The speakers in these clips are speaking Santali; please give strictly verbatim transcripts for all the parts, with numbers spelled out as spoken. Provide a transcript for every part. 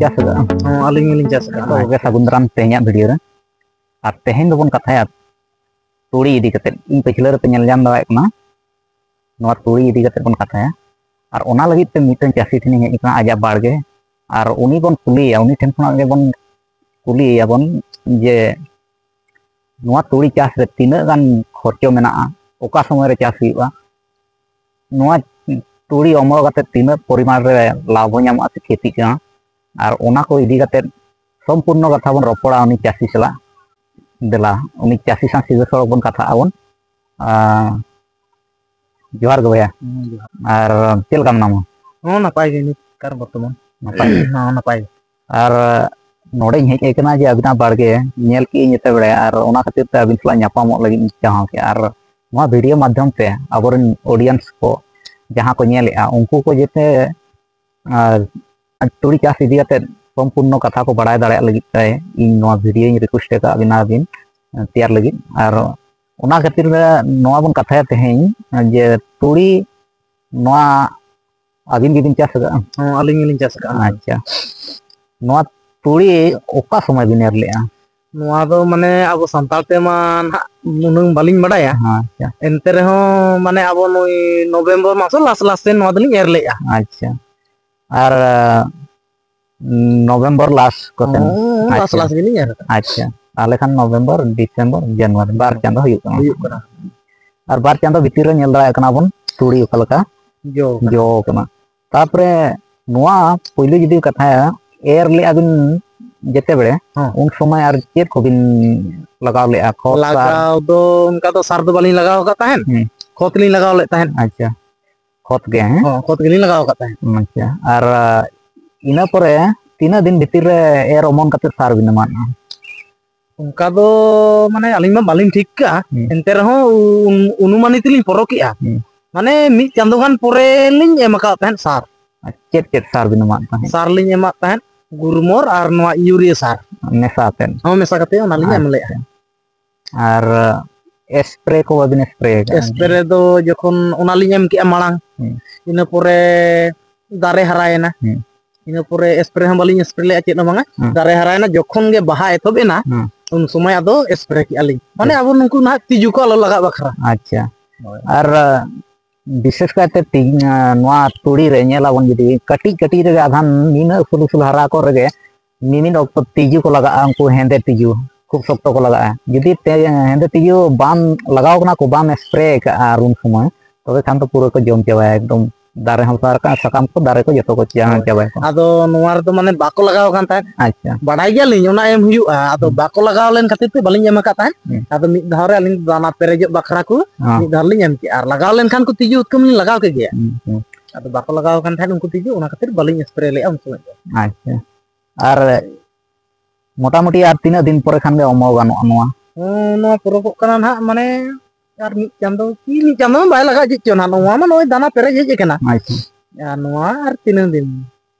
ᱪᱟᱥ ᱟᱠᱟᱫᱼᱟ? ᱦᱚᱸ, ᱟᱹᱞᱤᱧ ᱦᱚᱸᱞᱤᱧ ᱪᱟᱥ ᱟᱠᱟᱫᱼᱟ᱾ ᱡᱚᱛᱚ ᱠᱚᱜᱮ ᱥᱟᱹᱜᱩᱱ ᱫᱟᱨᱟᱢ ᱛᱮᱦᱮᱧᱟᱜ ᱵᱷᱤᱰᱤᱭᱳ ᱨᱮ᱾ ᱟᱨ ᱛᱮᱦᱮᱧ ᱫᱚᱵᱚᱱ ᱠᱟᱛᱷᱟᱭᱟ ᱛᱩᱲᱤ ᱤᱫᱤ ᱠᱟᱛᱮᱫ᱾ ᱤᱧ ᱯᱟᱹᱪᱷᱞᱟᱹ ᱨᱮᱯᱮ ᱧᱮᱞ ᱧᱟᱢ ᱫᱟᱲᱮᱭᱟᱜ ᱠᱟᱱᱟ, ᱱᱚᱣᱟ ᱛᱩᱲᱤ ᱤᱫᱤ ᱠᱟᱛᱮᱫ ᱵᱚᱱ ᱠᱟᱛᱷᱟᱭᱟ᱾ ᱟᱨ ᱚᱱᱟ ᱞᱟᱹᱜᱤᱫ ᱛᱮ ᱢᱤᱫᱴᱮᱱ ᱪᱟᱹᱥᱤ ᱴᱷᱮᱱᱤᱧ ᱦᱮᱡ ᱟᱠᱟᱱᱟ, ᱟᱡᱟᱜ ᱵᱟᱲᱜᱮ᱾ ᱟᱨ ᱩᱱᱤ ᱵᱚᱱ ᱠᱩᱞᱤᱭᱮᱭᱟ, ᱩᱱᱤ ᱴᱷᱮᱱ ᱠᱷᱚᱱᱟᱜ ᱜᱮᱵᱚᱱ ᱠᱩᱞᱤᱭᱮᱭᱟ ᱵᱚᱱ ᱡᱮ ᱱᱚᱣᱟ ᱛᱩᱲᱤ ᱪᱟᱥ ᱨᱮ ᱛᱤᱱᱟᱹᱜ ᱜᱟᱱ ᱠᱷᱚᱨᱪᱚ ᱢᱮᱱᱟᱜᱼᱟ, ᱚᱠᱟ ᱥᱚᱢᱚᱭ ᱨᱮ ᱪᱟᱥ ᱦᱩᱭᱩᱜᱼᱟ, ᱱᱚᱣᱟ ᱛᱩᱲᱤ ᱚᱢᱚᱱ ᱠᱟᱛᱮ ᱛᱤᱱᱟᱹᱜ ᱯᱚᱨᱤᱢᱟᱱ ᱨᱮ ᱞᱟᱵᱷ ᱦᱚᱸ ᱧᱟᱢᱚᱜᱼᱟ ᱥᱮ ᱠᱷᱮᱛᱤᱜ ᱠᱟᱱᱟ, ᱟᱨ ᱚᱱᱟ ᱠᱚ ᱤᱫᱤ ᱠᱟᱛᱮ ᱥᱚᱢᱯᱩᱨᱱᱚ ᱠᱟᱛᱷᱟ ᱵᱚᱱ ᱨᱚᱯᱚᱲᱟ ᱩᱱᱤ ᱪᱟᱹᱥᱤ ᱥᱟᱞᱟᱜ᱾ ᱫᱮᱞᱟ, ᱩᱱᱤ ᱪᱟᱹᱥᱤ ᱥᱟᱶ ᱥᱤᱫᱷᱟᱹ ᱥᱚᱲᱚᱠ ᱵᱚᱱ ᱠᱟᱛᱷᱟᱜ ᱟᱵᱚᱱ᱾ ᱟᱨ ᱡᱚᱦᱟᱨ ᱜᱮ ᱵᱚᱭᱦᱟ᱾ ᱦᱮᱸ, ᱡᱚᱦᱟᱨ᱾ ᱟᱨ ᱪᱮᱫ ᱞᱮᱠᱟ ᱢᱮᱱᱟᱢᱟ? ᱦᱚᱸ, ᱱᱟᱯᱟᱭ ᱜᱮ ᱱᱤᱛ ᱠᱟᱨ ᱵᱚᱨᱛᱚᱢᱟᱱ᱾ ᱱᱟᱯᱟᱭ ᱜᱮ? ᱦᱚᱸ, ᱱᱟᱯᱟᱭ ᱜᱮ᱾ ᱟᱨ ᱱᱚᱰᱮᱧ ᱦᱮᱡ ᱟᱠᱟᱱᱟ ᱡᱮ ᱟᱹᱵᱤᱱᱟᱜ ᱵᱟᱲᱜᱮ ᱧᱮᱞ ᱠᱮᱜᱼᱟᱹᱧ ᱡᱮᱛᱮ ᱵᱮᱲᱮ, ᱟᱨ ᱚᱱᱟ ᱠᱷᱟᱹᱛᱤᱨ ᱛᱮ ᱟᱹᱵᱤᱱ ᱥᱟᱞᱟᱜ ᱧᱟᱯᱟᱢᱚᱜ ᱞᱟᱹᱜᱤᱫ ᱤᱧ ᱪᱟᱦᱟᱣ ᱠᱮᱜᱼᱟ᱾ ᱟᱨ ᱱᱚᱣᱟ ᱵᱷᱤᱰᱤᱭᱳ ᱢᱟᱫᱽᱫᱷᱚᱢ ᱛᱮ ᱟᱵᱚᱨᱮᱱ ᱚᱰᱤᱭᱮᱱᱥ ᱠᱚ ᱡᱟᱦᱟᱸ ᱠᱚ ᱧᱮᱞᱮᱜᱼᱟ, ᱩᱱᱠᱩ ᱠᱚ ᱡᱟᱛᱮ, ᱟᱨ ᱛᱩᱲᱤ ᱪᱟᱥ ᱤᱫᱤ ᱠᱟᱛᱮ ᱥᱚᱢᱯᱩᱨᱱᱚ ᱠᱟᱛᱷᱟ ᱠᱚ ᱵᱟᱲᱟᱭ ᱫᱟᱲᱮᱭᱟᱜ ᱞᱟᱹᱜᱤᱫ ᱛᱮ ᱤᱧ ᱱᱚᱣᱟ ᱵᱷᱤᱰᱤᱭᱳᱧ ᱨᱤᱠᱩᱭᱮᱥᱴ ᱟᱠᱟᱫ ᱵᱮᱱᱟ ᱵᱤᱱ ᱛᱮᱭᱟᱨ ᱞᱟᱹᱜᱤᱫ᱾ ᱟᱨ ᱚᱱᱟ ᱠᱷᱟᱹᱛᱤᱨ ᱱᱚᱣᱟ ᱵᱚᱱ ᱠᱟᱛᱷᱟᱭᱟ ᱛᱮᱦᱮᱧ ᱡᱮ ᱛᱩᱲᱤ ᱱᱚᱣᱟ ᱟᱹᱵᱤᱱ ᱜᱮᱵᱤᱱ ᱪᱟᱥ ᱟᱠᱟᱫᱼᱟ? ᱦᱚᱸ, ᱟᱹᱞᱤᱧ ᱜᱮᱞᱤᱧ ᱪᱟᱥ ᱟᱠᱟᱫᱼᱟ᱾ ᱟᱪᱪᱷᱟ, ᱱᱚᱣᱟ ᱛᱩᱲᱤ ᱚᱠᱟ ᱥᱚᱢᱚᱭ ᱵᱤᱱ ᱮᱨ ᱞᱮᱜᱼᱟ? ᱱᱚᱣᱟ ᱫᱚ ᱢᱟᱱᱮ ᱟᱵᱚ ᱥᱟᱱᱛᱟᱲ ᱛᱮᱢᱟ ᱱᱟᱦᱟᱜ ᱩᱱᱟᱹᱝ ᱵᱟᱹᱞᱤᱧ ᱵᱟᱰᱟᱭᱟ᱾ ᱟᱪᱪᱷᱟ᱾ ᱮᱱᱛᱮ ᱨᱮᱦᱚᱸ ᱢᱟᱱᱮ ᱟᱵᱚ ᱱᱩᱭ ᱱᱚᱵᱷᱮᱢᱵᱚᱨ ᱢᱟᱥ ᱞᱟᱥ ᱞᱟᱥ ᱥᱮᱱ ᱱᱚᱣᱟ ᱫᱚᱞᱤᱧ ᱮᱨ ᱞᱮᱜᱼᱟ᱾ ᱟᱪᱪᱷᱟ᱾ ᱟᱨ, ᱟᱸ, ᱱᱚᱵᱷᱮᱢᱵᱚᱨ ᱞᱟᱥ ᱠᱚᱛᱮ? ᱦᱚᱸ, ᱞᱟᱥ ᱟᱪᱪᱷᱟ᱾ ᱞᱟᱥ ᱜᱮᱞᱤᱧ ᱮᱨ ᱟᱠᱟᱫᱼᱟ᱾ ᱟᱪᱪᱷᱟ, ᱛᱟᱦᱚᱞᱮ ᱠᱷᱟᱱ ᱱᱚᱵᱷᱮᱢᱵᱚᱨ, ᱰᱤᱥᱮᱢᱵᱚᱨ, ᱡᱟᱱᱩᱣᱟᱨᱤ ᱵᱟᱨ ᱪᱟᱸᱫᱚ ᱦᱩᱭᱩᱜ ᱠᱟᱱᱟ᱾ ᱦᱩᱭᱩᱜ ᱠᱟᱱᱟ᱾ ᱟᱨ ᱵᱟᱨ ᱪᱟᱸᱫᱚ ᱵᱷᱤᱛᱤᱨ ᱨᱮ ᱧᱮᱞ ᱫᱟᱲᱮᱭᱟᱜ ᱠᱟᱱᱟ ᱵᱚᱱ ᱛᱩᱲᱤ ᱚᱠᱟ ᱞᱮᱠᱟ ᱡᱚ ᱠᱟᱱᱟ᱾ ᱡᱚ ᱠᱟᱱᱟ᱾ ᱛᱟᱯᱚᱨᱮ ᱱᱚᱣᱟ ᱯᱳᱭᱞᱳ ᱡᱩᱫᱤ ᱠᱟᱛᱷᱟᱭᱟ, ᱮᱨ ᱞᱮᱜᱼᱟ ᱵᱤᱱ ᱡᱮᱛᱮ ᱵᱮᱲᱮ, ᱦᱚᱸ᱾ ᱩᱱ ᱥᱚᱢᱚᱭ ᱟᱨ ᱪᱮᱫ ᱠᱚᱵᱤᱱ ᱞᱟᱜᱟᱣ ᱞᱮᱜᱼᱟ? ᱠᱷᱚᱛ, ᱥᱟᱨ? ᱞᱟᱜᱟᱣ ᱫᱚ ᱚᱱᱠᱟ ᱫᱚ ᱥᱟᱨ ᱫᱚ ᱵᱟᱹᱞᱤᱧ ᱞᱟᱜᱟᱣ ᱟᱠᱟᱫ ᱛᱟᱦᱮᱸᱫ᱾ ᱦᱩᱸ᱾ ᱠᱷᱚᱛ ᱞᱤᱧ ᱞᱟᱜᱟᱣ ᱞᱮᱫ ᱛᱟᱦᱮᱸᱫ᱾ ᱟᱪᱪᱷᱟ, ᱠᱷᱚᱛ ᱜᱮ, ᱦᱮᱸ? ᱦᱚᱸ, ᱠᱷᱚᱛ ᱜᱮᱞᱤᱧ ᱞᱟᱜᱟᱣ ᱟᱠᱟᱫ ᱛᱟᱦᱮᱸᱫ᱾ ᱟᱪᱪᱷᱟ, ᱟᱨ ᱤᱱᱟᱹ ᱯᱚᱨᱮ ᱛᱤᱱᱟᱹᱜ ᱫᱤᱱ ᱵᱷᱤᱛᱤᱨ ᱨᱮ ᱮᱨ ᱚᱢᱚᱱ ᱠᱟᱛᱮ ᱥᱟᱨ ᱵᱤᱱ ᱮᱢᱟᱜᱼᱟ? ᱚᱱᱠᱟ ᱫᱚ ᱢᱟᱱᱮ ᱟᱹᱞᱤᱧ ᱢᱟ ᱵᱟᱹᱞᱤᱧ ᱴᱷᱤᱠ ᱠᱟᱜᱼᱟ, ᱦᱩᱸ᱾ ᱮᱱᱛᱮ ᱨᱮᱦᱚᱸ ᱩᱱ-, ᱚᱱᱩᱢᱟᱱᱤ ᱛᱮᱞᱤᱧ ᱯᱚᱨᱚᱠᱮᱜᱼᱟ᱾ ᱦᱩᱸ᱾ ᱢᱟᱱᱮ ᱢᱤᱫ ᱪᱟᱸᱫᱳ ᱜᱟᱱ ᱯᱚᱨᱮ ᱞᱤᱧ ᱮᱢ ᱟᱠᱟᱫ ᱛᱟᱦᱮᱸᱫ ᱥᱟᱨ᱾ ᱟᱨ ᱪᱮᱫ ᱪᱮᱫ ᱥᱟᱨ ᱵᱤᱱ ᱮᱢᱟᱜ ᱛᱟᱦᱮᱸᱫ? ᱥᱟᱨ ᱞᱤᱧ ᱮᱢᱟᱜ ᱛᱟᱦᱮᱸᱫ ᱜᱩᱨᱢᱚᱨ ᱟᱨ ᱱᱚᱣᱟ ᱤᱭᱩᱨᱤᱭᱟ ᱥᱟᱨ᱾ ᱢᱮᱥᱟ ᱟᱛᱮᱫ? ᱦᱚᱸ, ᱢᱮᱥᱟ ᱠᱟᱛᱮ ᱚᱱᱟ ᱞᱤᱧ ᱮᱢ ᱞᱮᱜᱼᱟ᱾ ᱟᱪᱪᱷᱟ᱾ ᱟᱨ ᱥᱯᱨᱮ ᱠᱚ ᱵᱟᱵᱤᱱ ᱥᱯᱨᱮ ᱟᱠᱟᱫᱼᱟ? ᱥᱯᱨᱮ ᱫᱚ ᱡᱚᱠᱷᱚᱱ ᱚᱱᱟ ᱞᱤᱧ ᱮᱢ ᱠᱮᱜᱼᱟ ᱢᱟᱲᱟᱝ, ᱦᱩᱸ᱾ ᱤᱱᱟᱹ ᱯᱚᱨᱮ ᱫᱟᱨᱮ ᱦᱟᱨᱟᱭᱮᱱᱟ᱾ ᱦᱩᱸ᱾ ᱤᱱᱟᱹ ᱯᱚᱨᱮ ᱥᱯᱨᱮ ᱦᱚᱸ ᱵᱟᱹᱞᱤᱧ ᱥᱯᱨᱮ ᱞᱮᱫᱼᱟ ᱪᱮᱫ ᱦᱚᱸ ᱵᱟᱝᱟ᱾ ᱦᱮᱸ᱾ ᱫᱟᱨᱮ ᱦᱟᱨᱟᱭᱮᱱᱟ, ᱡᱚᱠᱷᱚᱱ ᱜᱮ ᱵᱟᱦᱟ ᱮᱛᱚᱦᱚᱵ ᱮᱱᱟ, ᱦᱮᱸ᱾ ᱩᱱ ᱥᱚᱢᱚᱭ ᱟᱫᱚ ᱥᱯᱨᱮ ᱠᱮᱜᱼᱟ ᱞᱤᱧ, ᱢᱟᱱᱮ ᱟᱪᱪᱷᱟ᱾ ᱟᱵᱚ ᱱᱩᱠᱩ ᱱᱟᱦᱟᱜ ᱛᱤᱡᱩ ᱠᱚ ᱟᱞᱚ ᱞᱟᱜᱟᱜ ᱵᱟᱠᱷᱨᱟ᱾ ᱟᱪᱪᱷᱟ᱾ ᱦᱳᱭ᱾ ᱟᱨ ᱵᱤᱥᱮᱥ ᱠᱟᱭᱛᱮ ᱛᱤᱡ-, ᱱᱚᱣᱟ ᱛᱩᱲᱤ ᱨᱮ ᱧᱮᱞᱟᱵᱚᱱ, ᱡᱩᱫᱤ ᱠᱟᱹᱴᱤᱡ ᱠᱟᱹᱴᱤᱡ ᱨᱮᱜᱮ ᱟᱫᱷᱟᱱ ᱱᱤᱱᱟᱹᱜ ᱩᱥᱩᱞ ᱩᱥᱩᱞ ᱦᱟᱨᱟ ᱠᱚᱜ ᱨᱮᱜᱮ ᱢᱤᱢᱤᱫ ᱚᱠᱛᱚ ᱛᱤᱡᱩ ᱠᱚ ᱞᱟᱜᱟᱜᱼᱟ, ᱩᱱᱠᱩ ᱦᱮᱸᱫᱮ ᱛᱤᱡᱩ ᱠᱷᱩᱵ ᱥᱚᱠᱛᱚ ᱠᱚ ᱞᱟᱜᱟᱜᱼᱟ᱾ ᱡᱩᱫᱤ ᱛᱮ-, ᱦᱮᱸᱫᱮ ᱛᱤᱡᱩ ᱵᱟᱢ ᱞᱟᱜᱟᱣ ᱠᱟᱱᱟ ᱠᱚ, ᱵᱟᱢ ᱥᱯᱨᱮ ᱟᱠᱟᱫᱼᱟ ᱟᱨ ᱩᱱ ᱥᱚᱢᱚᱭ, ᱛᱚᱵᱮ ᱠᱷᱟᱱ ᱫᱚ ᱯᱩᱨᱟᱹ ᱠᱚ ᱡᱚᱢ ᱪᱟᱵᱟᱭᱟ ᱮᱠᱫᱚᱢ᱾ ᱫᱟᱨᱮ ᱦᱚᱸ ᱥᱟᱨ ᱠᱟᱜᱼᱟ, ᱥᱟᱠᱟᱢ ᱠᱚ, ᱫᱟᱨᱮ ᱠᱚ ᱡᱚᱛᱚ ᱠᱚ ᱪᱟᱵᱟ ᱦᱳᱭ᱾ ᱪᱟᱵᱟᱭᱟ ᱠᱚ᱾ ᱟᱫᱚ ᱱᱚᱣᱟ ᱨᱮᱫᱚ ᱢᱟᱱᱮ ᱵᱟᱠᱚ ᱞᱟᱜᱟᱣ ᱟᱠᱟᱱ ᱛᱟᱦᱮᱸᱫ᱾ ᱟᱪᱪᱷᱟ᱾ ᱵᱟᱰᱟᱭ ᱜᱮᱭᱟᱞᱤᱧ ᱚᱱᱟ ᱮᱢ ᱦᱩᱭᱩᱜᱼᱟ, ᱟᱫᱚ ᱦᱩᱸ᱾ ᱵᱟᱠᱚ ᱞᱟᱜᱟᱣ ᱞᱮᱱ ᱠᱷᱟᱹᱛᱤᱨ ᱛᱮ ᱵᱟᱹᱞᱤᱧ ᱮᱢ ᱟᱠᱟᱫ ᱛᱟᱦᱮᱸᱫ᱾ ᱦᱩᱸ᱾ ᱟᱫᱚ ᱢᱤᱫ ᱫᱷᱟᱣ ᱨᱮ ᱟᱹᱞᱤᱧ ᱫᱟᱱᱟ ᱯᱮᱨᱮᱡᱚᱜ ᱵᱟᱠᱷᱨᱟ ᱠᱚ ᱦᱚᱸ᱾ ᱢᱤᱫ ᱫᱷᱟᱣ ᱞᱤᱧ ᱮᱢ ᱠᱮᱜᱼᱟ, ᱟᱨ ᱞᱟᱜᱟᱣ ᱞᱮᱱᱠᱷᱟᱱ ᱠᱚ ᱛᱤᱡᱩ ᱩᱛᱠᱟᱹᱢ ᱞᱤᱧ ᱞᱟᱜᱟᱣ ᱠᱮᱜᱮᱭᱟ᱾ ᱦᱩᱸ, ᱦᱩᱸ᱾ ᱟᱫᱚ ᱵᱟᱠᱚ ᱞᱟᱜᱟᱣ ᱟᱠᱟᱱ ᱛᱟᱦᱮᱸᱫ ᱩᱱᱠᱩ ᱛᱤᱡᱩ, ᱚᱱᱟ ᱠᱷᱟᱹᱛᱤᱨ ᱵᱟᱹᱞᱤᱧ ᱥᱯᱨᱮ ᱞᱮᱜᱼᱟ ᱩᱱ ᱥᱚᱢᱚᱭ ᱫᱚ᱾ ᱟᱪᱪᱷᱟ᱾ ᱟᱨ ᱢᱚᱴᱟᱢᱩᱴᱤ ᱟᱨ ᱛᱤᱱᱟᱹᱜ ᱫᱤᱱ ᱯᱚᱨᱮ ᱠᱷᱟᱱ ᱜᱮ ᱚᱢᱚ ᱜᱟᱱᱚᱜᱼᱟ ᱱᱚᱣᱟ? ᱦᱚᱸ, ᱱᱚᱣᱟ ᱯᱚᱨᱚᱵᱚᱜ ᱠᱟᱱᱟ ᱱᱟᱦᱟᱜ, ᱢᱟᱱᱮ ᱟᱨ ᱢᱤᱫ ᱪᱟᱸᱫᱚ ᱠᱤ ᱢᱤᱫ ᱪᱟᱸᱫᱚ ᱦᱚᱸ ᱵᱟᱭ ᱞᱟᱜᱟᱜᱼᱟ ᱪᱮᱫ ᱪᱚ ᱱᱟᱦᱟᱜ, ᱱᱚᱣᱟ ᱢᱟ ᱱᱚᱜᱼᱚᱭ ᱫᱟᱱᱟ ᱯᱮᱨᱮᱡ ᱦᱮᱡ ᱟᱠᱟᱱᱟ᱾ ᱟᱪᱪᱷᱟ᱾ ᱟᱨ ᱱᱚᱣᱟ ᱟᱨ ᱛᱤᱱᱟᱹᱜ ᱫᱤᱱ?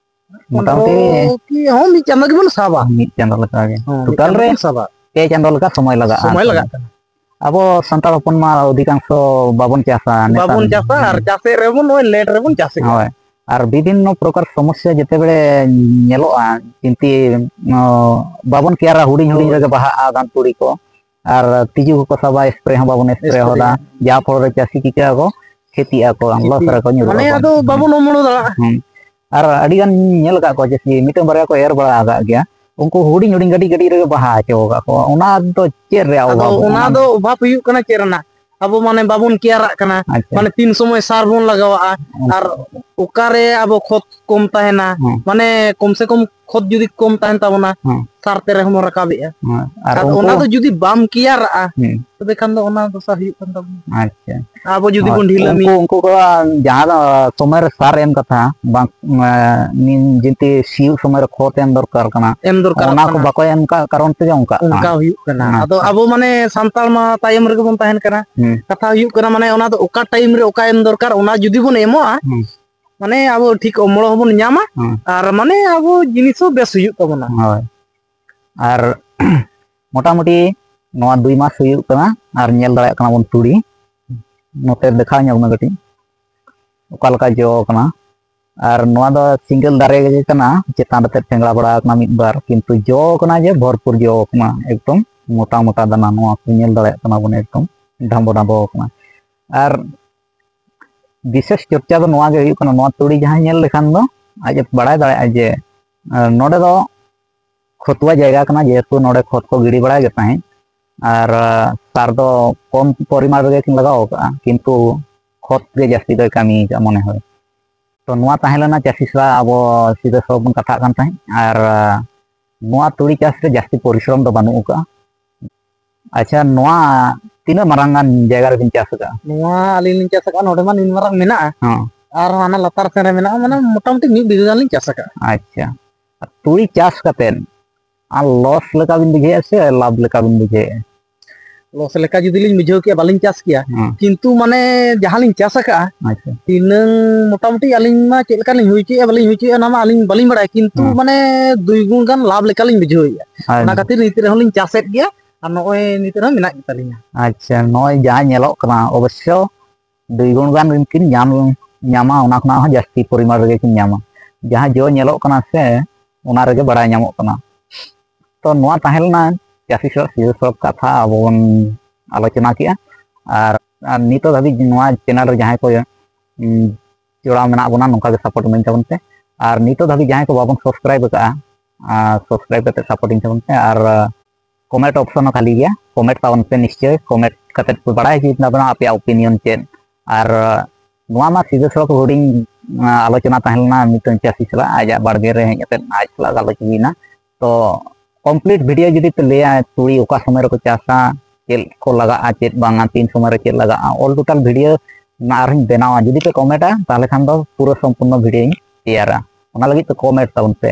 ᱢᱚᱴᱟᱢᱩᱴᱤ ᱯᱚᱱᱨᱚ ᱠᱤ ᱦᱚᱸ ᱢᱤᱫ ᱪᱟᱸᱫᱚ ᱜᱮᱵᱚᱱ ᱥᱟᱵᱟ᱾ ᱢᱤᱫ ᱪᱟᱸᱫᱚ ᱞᱮᱠᱟ ᱜᱮ᱾ ᱦᱚᱸ, ᱢᱤᱫ ᱴᱳᱴᱟᱞ ᱪᱟᱸᱫᱚ ᱨᱮ ᱵᱚᱱ ᱥᱟᱵᱟ᱾ ᱯᱮ ᱪᱟᱸᱫᱚ ᱞᱮᱠᱟ ᱥᱚᱢᱚᱭ ᱞᱟᱜᱟᱜᱼᱟ᱾ ᱥᱚᱢᱚᱭ ᱞᱟᱜᱟᱜ ᱠᱟᱱᱟ᱾ ᱟᱵᱚ ᱥᱟᱱᱛᱟᱲ ᱦᱚᱯᱚᱱ ᱢᱟ ᱚᱫᱷᱤᱠᱟᱝᱥᱚ ᱵᱟᱵᱚᱱ ᱪᱟᱥᱟ ᱱᱮᱛᱟᱨ᱾ ᱵᱟᱵᱚᱱ ᱪᱟᱥᱟ ᱟᱨ ᱦᱩᱸ᱾ ᱪᱟᱥᱮᱫ ᱨᱮᱦᱚᱸ ᱵᱚᱱ ᱱᱚᱜᱼᱚᱭ ᱞᱮᱴ ᱨᱮᱵᱚᱱ ᱪᱟᱥᱮᱫᱼᱟ᱾ ᱦᱳᱭ᱾ ᱟᱨ ᱵᱤᱵᱷᱤᱱᱱᱚ ᱯᱨᱚᱠᱟᱨ ᱥᱚᱢᱚᱥᱥᱟ ᱡᱮᱛᱮ ᱵᱮᱲᱮ ᱧᱮᱞᱚᱜᱼᱟ, ᱪᱤᱱᱛᱤ, ᱚ, ᱵᱟᱵᱚᱱ ᱠᱮᱭᱟᱨᱟ, ᱦᱩᱰᱤᱧ ᱦᱩᱰᱤᱧ ᱦᱳᱭ᱾ ᱨᱮᱜᱮ ᱵᱟᱦᱟᱜᱼᱟ ᱫᱷᱟᱱ ᱛᱩᱲᱤ ᱠᱚ, ᱟᱨ ᱛᱤᱡᱩ ᱠᱚᱠᱚ ᱥᱟᱵᱟ, ᱥᱯᱨᱮ ᱦᱚᱸ ᱵᱟᱵᱚᱱ ᱥᱯᱨᱮ ᱥᱯᱨᱮ᱾ ᱦᱚᱫᱟ, ᱡᱟᱦᱟᱸ ᱯᱷᱚᱞ ᱨᱮ ᱪᱟᱹᱥᱤ ᱪᱤᱠᱟᱹᱜ ᱟᱠᱚ, ᱠᱷᱮᱛᱤᱜ ᱟᱠᱚ, ᱞᱚᱥ ᱠᱷᱮᱛᱤ᱾ ᱨᱮᱠᱚ ᱧᱩᱨᱩᱜ ᱢᱟᱱᱮ ᱟᱠᱚ᱾ ᱟᱫᱚ ᱵᱟᱵᱚᱱ ᱚᱢᱚᱱ ᱫᱟᱲᱮᱭᱟᱜᱼᱟ᱾ ᱦᱩᱸ᱾ ᱟᱨ ᱟᱹᱰᱤ ᱜᱟᱱ ᱧᱮᱞ ᱟᱠᱟᱫ ᱠᱚᱣᱟ ᱡᱮ ᱢᱤᱫᱴᱟᱝ ᱵᱟᱨᱭᱟ ᱠᱚ ᱮᱨ ᱵᱟᱲᱟ ᱟᱠᱟᱫ ᱜᱮᱭᱟ, ᱩᱱᱠᱩ ᱦᱩᱰᱤᱧ ᱦᱩᱰᱤᱧ ᱠᱟᱹᱴᱤᱡ ᱠᱟᱹᱴᱤᱡ ᱨᱮᱜᱮ ᱵᱟᱦᱟ ᱦᱚᱪᱚ ᱟᱠᱟᱫ ᱠᱚᱣᱟ᱾ ᱚᱱᱟ ᱫᱚ ᱪᱮᱫ ᱨᱮᱭᱟᱜ ᱟᱫᱚ ᱚᱵᱷᱟᱵᱽ? ᱚᱱᱟ ᱫᱚ ᱚᱵᱷᱟᱵᱽ ᱦᱩᱭᱩᱜ ᱠᱟᱱᱟ ᱪᱮᱫ ᱨᱮᱱᱟᱜ? ᱟᱵᱚ ᱢᱟᱱᱮ ᱵᱟᱵᱚᱱ ᱠᱮᱭᱟᱨᱟᱜ ᱠᱟᱱᱟ᱾ ᱟᱪᱪᱷᱟ᱾ ᱢᱟᱱᱮ ᱛᱤᱱ ᱥᱚᱢᱚᱭ ᱥᱟᱨ ᱵᱚᱱ ᱞᱟᱜᱟᱣᱟᱜᱼᱟ, ᱦᱩᱸ᱾ ᱟᱨ ᱚᱠᱟᱨᱮ ᱟᱵᱚ ᱠᱷᱚᱛ ᱠᱚᱢ ᱛᱟᱦᱮᱱᱟ, ᱦᱩᱸ᱾ ᱢᱟᱱᱮ ᱠᱚᱢ ᱥᱮ ᱠᱚᱢ ᱠᱷᱚᱛ ᱡᱩᱫᱤ ᱠᱚᱢ ᱛᱟᱦᱮᱱ ᱛᱟᱵᱚᱱᱟ, ᱦᱩᱸ᱾ ᱥᱟᱨ ᱛᱮ ᱨᱮᱦᱚᱸ ᱵᱚᱱ ᱨᱟᱠᱟᱵᱮᱜᱼᱟ᱾ ᱦᱩᱸ᱾ ᱟᱨ ᱟᱫᱚ ᱩᱱᱠᱩ ᱚᱱᱟ ᱫᱚ ᱡᱩᱫᱤ ᱵᱟᱢ ᱠᱮᱭᱟᱨᱟᱜᱼᱟ, ᱦᱩᱸ᱾ ᱛᱚᱵᱮ ᱠᱷᱟᱱ ᱫᱚ ᱚᱱᱟ ᱫᱚᱥᱟ ᱦᱩᱭᱩᱜ ᱠᱟᱱ ᱛᱟᱵᱚᱱᱟ᱾ ᱟᱪᱪᱷᱟ᱾ ᱟᱵᱚ ᱡᱩᱫᱤ ᱦᱳᱭ᱾ ᱵᱚᱱ ᱰᱷᱤᱞᱟᱹᱢᱤ- ᱩᱱᱠᱩ, ᱩᱱᱠᱩ ᱠᱚ ᱡᱟᱦᱟᱸ ᱫᱚ ᱥᱚᱢᱚᱭ ᱨᱮ ᱥᱟᱨ ᱮᱢ ᱠᱟᱛᱷᱟ, ᱵᱟᱝ, ᱮᱸ, ᱱᱤᱱ ᱡᱤᱱᱛᱤ ᱥᱤᱭᱳᱜ ᱥᱚᱢᱚᱭ ᱨᱮ ᱠᱷᱚᱛ ᱮᱢ ᱫᱚᱨᱠᱟᱨ ᱠᱟᱱᱟ, ᱮᱢ ᱫᱚᱨᱠᱟᱨᱚᱜ ᱚᱱᱟ ᱠᱚ ᱠᱟᱱᱟ᱾ ᱵᱟᱠᱚ ᱮᱢ ᱠᱟᱜ ᱠᱟᱨᱚᱱ ᱛᱮᱜᱮ ᱚᱱᱠᱟᱜ ᱚᱱᱠᱟ ᱠᱟᱱᱟ᱾ ᱦᱩᱭᱩᱜ ᱠᱟᱱᱟ᱾ ᱦᱮᱸ᱾ ᱟᱫᱚ ᱟᱵᱚ ᱢᱟᱱᱮ ᱥᱟᱱᱛᱟᱲ ᱢᱟ ᱛᱟᱭᱚᱢ ᱨᱮᱜᱮ ᱵᱚᱱ ᱛᱟᱦᱮᱱ ᱠᱟᱱᱟ᱾ ᱦᱩᱸ᱾ ᱠᱟᱛᱷᱟ ᱦᱩᱭᱩᱜ ᱠᱟᱱᱟ, ᱢᱟᱱᱮ ᱚᱱᱟ ᱫᱚ ᱚᱠᱟ ᱴᱟᱭᱤᱢ ᱨᱮ ᱚᱠᱟ ᱮᱢ ᱫᱚᱨᱠᱟᱨ, ᱚᱱᱟ ᱡᱩᱫᱤ ᱵᱚᱱ ᱮᱢᱚᱜᱼᱟ, ᱦᱩᱸ᱾ ᱢᱟᱱᱮ ᱟᱵᱚ ᱴᱷᱤᱠ ᱚᱢᱚᱲ ᱦᱚᱸᱵᱚᱱ ᱧᱟᱢᱟ, ᱦᱩᱸ᱾ ᱟᱨ ᱢᱟᱱᱮ ᱟᱵᱚ ᱡᱤᱱᱤᱥ ᱦᱚᱸ ᱵᱮᱥ ᱦᱩᱭᱩᱜ ᱛᱟᱵᱚᱱᱟ᱾ ᱦᱳᱭ᱾ ᱟᱨ ᱢᱚᱴᱟᱢᱩᱴᱤ ᱱᱚᱣᱟ ᱫᱩᱭ ᱢᱟᱥ ᱦᱩᱭᱩᱜ ᱠᱟᱱᱟ, ᱟᱨ ᱧᱮᱞ ᱫᱟᱲᱮᱭᱟᱜ ᱠᱟᱱᱟ ᱵᱚᱱ ᱛᱩᱲᱤ᱾ ᱱᱚᱛᱮ ᱫᱮᱠᱷᱟᱣ ᱧᱚᱜ ᱢᱮ ᱠᱟᱹᱴᱤᱡ, ᱚᱠᱟ ᱞᱮᱠᱟ ᱡᱚ ᱠᱟᱱᱟ᱾ ᱟᱨ ᱱᱚᱣᱟ ᱫᱚ ᱥᱤᱝᱜᱮᱞ ᱫᱟᱨᱮ ᱜᱮ ᱠᱟᱱᱟ, ᱪᱮᱛᱟᱱ ᱨᱮ ᱛᱮᱫ ᱴᱷᱮᱸᱜᱽᱲᱟ ᱵᱟᱲᱟ ᱟᱠᱟᱱᱟ ᱢᱤᱫ ᱵᱟᱨ, ᱠᱤᱱᱛᱩ ᱡᱚ ᱠᱟᱱᱟ ᱡᱮ ᱵᱷᱚᱨᱯᱩᱨ ᱡᱚ ᱠᱟᱱᱟ, ᱮᱠᱫᱚᱢ ᱢᱚᱴᱟ ᱢᱚᱴᱟ ᱫᱟᱱᱟ᱾ ᱱᱚᱣᱟ ᱠᱚ ᱧᱮᱞ ᱫᱟᱲᱮᱭᱟᱜ ᱠᱟᱱᱟ ᱵᱚᱱ, ᱮᱠᱫᱚᱢ ᱰᱷᱟᱢᱵᱚ ᱰᱷᱟᱢᱵᱚ ᱠᱟᱱᱟ᱾ ᱟᱨ ᱵᱤᱥᱮᱥ ᱪᱚᱨᱪᱟ ᱫᱚ ᱱᱚᱣᱟ ᱜᱮ ᱦᱩᱭᱩᱜ ᱠᱟᱱᱟ, ᱱᱚᱣᱟ ᱛᱩᱲᱤ ᱡᱟᱦᱟᱸᱭ ᱧᱮᱞ ᱞᱮᱠᱷᱟᱱ ᱫᱚ ᱟᱡ ᱮ ᱵᱟᱲᱟᱭ ᱫᱟᱲᱮᱭᱟᱜᱼᱟ ᱡᱮ ᱟᱨ ᱱᱚᱰᱮ ᱫᱚ ᱠᱷᱚᱛᱩᱣᱟ ᱡᱟᱭᱜᱟ ᱠᱟᱱᱟ, ᱡᱮᱦᱮᱛᱩ ᱱᱚᱰᱮ ᱠᱷᱚᱛ ᱠᱚ ᱜᱤᱰᱤ ᱵᱟᱲᱟᱭ ᱜᱮ ᱛᱟᱦᱮᱸᱫ᱾ ᱟᱨ ᱥᱟᱨ ᱫᱚ ᱠᱚᱢ ᱯᱚᱨᱤᱢᱟᱱ ᱨᱮᱜᱮ ᱠᱤᱱ ᱞᱟᱜᱟᱣ ᱟᱠᱟᱫᱼᱟ, ᱠᱤᱱᱛᱩ ᱠᱷᱚᱛ ᱜᱮ ᱡᱟᱹᱥᱛᱤ ᱫᱚᱭ ᱠᱟᱹᱢᱤ ᱟᱠᱟᱫᱼᱟ ᱢᱚᱱᱮ ᱦᱚᱭ᱾ ᱛᱚ ᱱᱚᱣᱟ ᱛᱟᱦᱮᱸ ᱞᱮᱱᱟ ᱪᱟᱹᱥᱤ ᱥᱟᱞᱟᱜ ᱟᱵᱚ ᱥᱤᱫᱷᱟᱹ ᱥᱚᱲᱚᱠ ᱵᱚᱱ ᱠᱟᱛᱷᱟᱜ ᱠᱟᱱ ᱛᱟᱦᱮᱸᱫ᱾ ᱟᱨ ᱱᱚᱣᱟ ᱛᱩᱲᱤ ᱪᱟᱥ ᱨᱮ ᱡᱟᱹᱥᱛᱤ ᱯᱚᱨᱤᱥᱨᱚᱢ ᱫᱚ ᱵᱟᱹᱱᱩᱜ ᱟᱠᱟᱫᱼᱟ᱾ ᱟᱪᱪᱷᱟ, ᱱᱚᱣᱟ ᱛᱤᱱᱟᱹᱜ ᱢᱟᱨᱟᱝ ᱜᱟᱱ ᱡᱟᱭᱜᱟ ᱨᱮᱵᱤᱱ ᱪᱟᱥ ᱟᱠᱟᱫᱼᱟ? ᱱᱚᱣᱟ ᱟᱹᱞᱤᱧ ᱞᱤᱧ ᱪᱟᱥ ᱟᱠᱟᱫᱼᱟ, ᱱᱚᱰᱮ ᱢᱟ ᱱᱤᱱ ᱢᱟᱨᱟᱝ ᱢᱮᱱᱟᱜᱼᱟ᱾ ᱦᱚᱸ᱾ ᱟᱨ ᱦᱟᱱᱟ ᱞᱟᱛᱟᱨ ᱥᱮᱱ ᱨᱮ ᱢᱮᱱᱟᱜᱼᱟ, ᱢᱟᱱᱮ ᱢᱚᱴᱟᱢᱩᱴᱤ ᱢᱤᱫ ᱵᱤᱜᱷᱟᱹ ᱜᱟᱱ ᱞᱤᱧ ᱪᱟᱥ ᱟᱠᱟᱫᱼᱟ᱾ ᱟᱪᱪᱷᱟ, ᱟᱨ ᱛᱩᱲᱤ ᱪᱟᱥ ᱠᱟᱛᱮᱫ ᱟᱨ ᱞᱚᱥ ᱞᱮᱠᱟ ᱵᱤᱱ ᱵᱩᱡᱷᱟᱹᱣᱮᱫᱼᱟ ᱥᱮ ᱞᱟᱵᱷ ᱞᱮᱠᱟ ᱵᱤᱱ ᱵᱩᱡᱷᱟᱹᱣᱮᱫᱼᱟ? ᱞᱚᱥ ᱞᱮᱠᱟ ᱡᱩᱫᱤ ᱞᱤᱧ ᱵᱩᱡᱷᱟᱹᱣ ᱠᱮᱭᱟ, ᱵᱟᱹᱞᱤᱧ ᱪᱟᱥ ᱠᱮᱭᱟ᱾ ᱦᱮᱸ᱾ ᱠᱤᱱᱛᱩ ᱢᱟᱱᱮ ᱡᱟᱦᱟᱸ ᱞᱤᱧ ᱪᱟᱥ ᱟᱠᱟᱫᱼᱟ, ᱟᱪᱪᱷᱟ᱾ ᱛᱤᱱᱟᱹᱝ ᱢᱚᱴᱟᱢᱩᱴᱤ ᱟᱹᱞᱤᱧ ᱢᱟ ᱪᱮᱫ ᱞᱮᱠᱟ ᱞᱤᱧ ᱦᱩᱭ ᱦᱚᱪᱚᱭᱮᱫᱼᱟ, ᱵᱟᱹᱞᱤᱧ ᱦᱩᱭ ᱦᱚᱪᱚᱭᱮᱫᱼᱟ, ᱚᱱᱟ ᱢᱟ ᱟᱹᱞᱤᱧ ᱵᱟᱹᱞᱤᱧ ᱵᱟᱲᱟᱭᱟ, ᱠᱤᱱᱛᱩ ᱦᱮᱸ᱾ ᱢᱟᱱᱮ ᱫᱩᱭ ᱜᱩᱱ ᱜᱟᱱ ᱞᱟᱵᱷ ᱞᱮᱠᱟ ᱞᱤᱧ ᱵᱩᱡᱷᱟᱹᱣᱮᱫᱼᱟ᱾ ᱟᱨ ᱚᱱᱟ ᱠᱷᱟᱹᱛᱤᱨ ᱱᱤᱛ ᱨᱮᱦᱚᱸ ᱞᱤᱧ ᱪᱟᱥᱮᱫ ᱜᱮᱭᱟ, ᱟᱨ ᱱᱚᱜᱼᱚᱭ ᱱᱤᱛ ᱨᱮᱦᱚᱸ ᱢᱮᱱᱟᱜ ᱜᱮᱛᱟᱞᱤᱧᱟ᱾ ᱟᱪᱪᱷᱟ, ᱱᱚᱜᱼᱚᱭ ᱡᱟᱦᱟᱸ ᱧᱮᱞᱚᱜ ᱠᱟᱱᱟ, ᱚᱵᱚᱥᱥᱚ ᱫᱩᱭ ᱜᱩᱱ ᱜᱟᱱ ᱠᱤᱱ ᱧᱟᱢ, ᱧᱟᱢᱟ, ᱚᱱᱟ ᱠᱷᱚᱱᱟᱜ ᱦᱚᱸ ᱡᱟᱹᱥᱛᱤ ᱯᱚᱨᱤᱢᱟᱱ ᱨᱮᱜᱮ ᱠᱤᱱ ᱧᱟᱢᱟ᱾ ᱡᱟᱦᱟᱸ ᱡᱚ ᱧᱮᱞᱚᱜ ᱠᱟᱱᱟ ᱥᱮ, ᱚᱱᱟ ᱨᱮᱜᱮ ᱵᱟᱲᱟᱭ ᱧᱟᱢᱚᱜ ᱠᱟᱱᱟ᱾ ᱛᱚ ᱱᱚᱣᱟ ᱛᱟᱦᱮᱸ ᱞᱮᱱᱟ ᱪᱟᱹᱥᱤ ᱥᱟᱞᱟᱜ ᱥᱤᱫᱷᱟᱹ ᱥᱚᱲᱚᱠ ᱠᱟᱛᱷᱟ ᱟᱵᱚ ᱵᱚᱱ ᱟᱞᱳᱪᱚᱱᱟ ᱠᱮᱜᱼᱟ᱾ ᱟᱨ, ᱟᱨ ᱱᱤᱛᱚᱜ ᱫᱷᱟᱹᱵᱤᱡ ᱱᱚᱣᱟ ᱪᱮᱱᱮᱞ ᱨᱮ ᱡᱟᱦᱟᱸᱭ ᱠᱚ, ᱩᱢ, ᱡᱚᱲᱟᱣ ᱢᱮᱱᱟᱜ ᱵᱚᱱᱟ, ᱱᱚᱝᱠᱟ ᱜᱮ ᱥᱟᱯᱳᱨᱴ ᱤᱢᱟᱹᱧ ᱛᱟᱵᱚᱱ ᱯᱮ᱾ ᱟᱨ ᱱᱤᱛᱚᱜ ᱫᱷᱟᱹᱵᱤᱡ ᱡᱟᱦᱟᱸᱭ ᱠᱚ ᱵᱟᱵᱚᱱ ᱥᱟᱵᱥᱠᱨᱟᱭᱤᱵ ᱟᱠᱟᱫᱼᱟ, ᱟᱨ ᱥᱟᱵᱥᱠᱨᱟᱭᱤᱵ ᱠᱟᱛᱮ ᱥᱟᱯᱳᱨᱴ ᱤᱧ ᱛᱟᱵᱚᱱ ᱯᱮ᱾ ᱟᱨ ᱠᱚᱢᱮᱱᱴ ᱚᱯᱥᱚᱱ ᱦᱚᱸ ᱠᱷᱟᱹᱞᱤ ᱜᱮᱭᱟ, ᱠᱚᱢᱮᱱᱴ ᱛᱟᱵᱚᱱ ᱯᱮ ᱱᱤᱥᱪᱚᱭ, ᱠᱚᱢᱮᱱᱴ ᱠᱟᱛᱮ ᱯᱮ ᱵᱟᱲᱟᱭ ᱦᱚᱪᱚᱭᱮᱫ ᱵᱚᱱᱟ ᱟᱯᱮᱭᱟᱜ ᱚᱯᱤᱱᱤᱭᱚᱱ ᱪᱮᱫ᱾ ᱟᱨ ᱱᱚᱣᱟ ᱢᱟ ᱥᱤᱫᱷᱟᱹ ᱥᱚᱲᱚᱠ ᱦᱩᱰᱤᱧ, ᱟᱸ, ᱟᱞᱳᱪᱚᱱᱟ ᱛᱟᱦᱮᱸ ᱞᱮᱱᱟ ᱢᱤᱫᱴᱟᱝ ᱪᱟᱹᱥᱤ ᱥᱟᱞᱟᱜ, ᱟᱡᱟᱜ ᱵᱟᱲᱜᱮ ᱨᱮ ᱦᱮᱡ ᱠᱟᱛᱮ ᱟᱡ ᱥᱟᱞᱟᱜ ᱜᱟᱞᱚᱪ ᱦᱩᱭᱱᱟ᱾ ᱛᱚ ᱠᱚᱢᱯᱞᱤᱴ ᱵᱷᱤᱰᱤᱭᱳ ᱡᱩᱫᱤ ᱯᱮ ᱞᱟᱹᱭᱟ ᱛᱩᱲᱤ ᱚᱠᱟ ᱥᱚᱢᱚᱭ ᱨᱮᱠᱚ ᱪᱟᱥᱟ, ᱪᱮᱫ ᱠᱚ ᱞᱟᱜᱟᱜᱼᱟ, ᱪᱮᱫ ᱵᱟᱝᱟ, ᱛᱤᱱ ᱥᱚᱢᱚᱭ ᱨᱮ ᱪᱮᱫ ᱞᱟᱜᱟᱜᱼᱟ, ᱚᱞ ᱴᱳᱴᱟᱞ ᱵᱷᱤᱰᱤᱭᱳ ᱟᱨᱦᱚᱸᱧ ᱵᱮᱱᱟᱣᱟ᱾ ᱡᱩᱫᱤ ᱯᱮ ᱠᱚᱢᱮᱱᱴᱟ, ᱛᱟᱦᱚᱞᱮ ᱠᱷᱟᱱ ᱫᱚ ᱯᱩᱨᱟᱹ ᱥᱚᱢᱯᱩᱨᱱᱚ ᱵᱷᱤᱰᱤᱭᱳᱧ ᱛᱮᱭᱟᱨᱟ᱾ ᱚᱱᱟ ᱞᱟᱹᱜᱤᱫ ᱛᱮ ᱠᱚᱢᱮᱱᱴ ᱛᱟᱵᱚᱱ ᱯᱮ᱾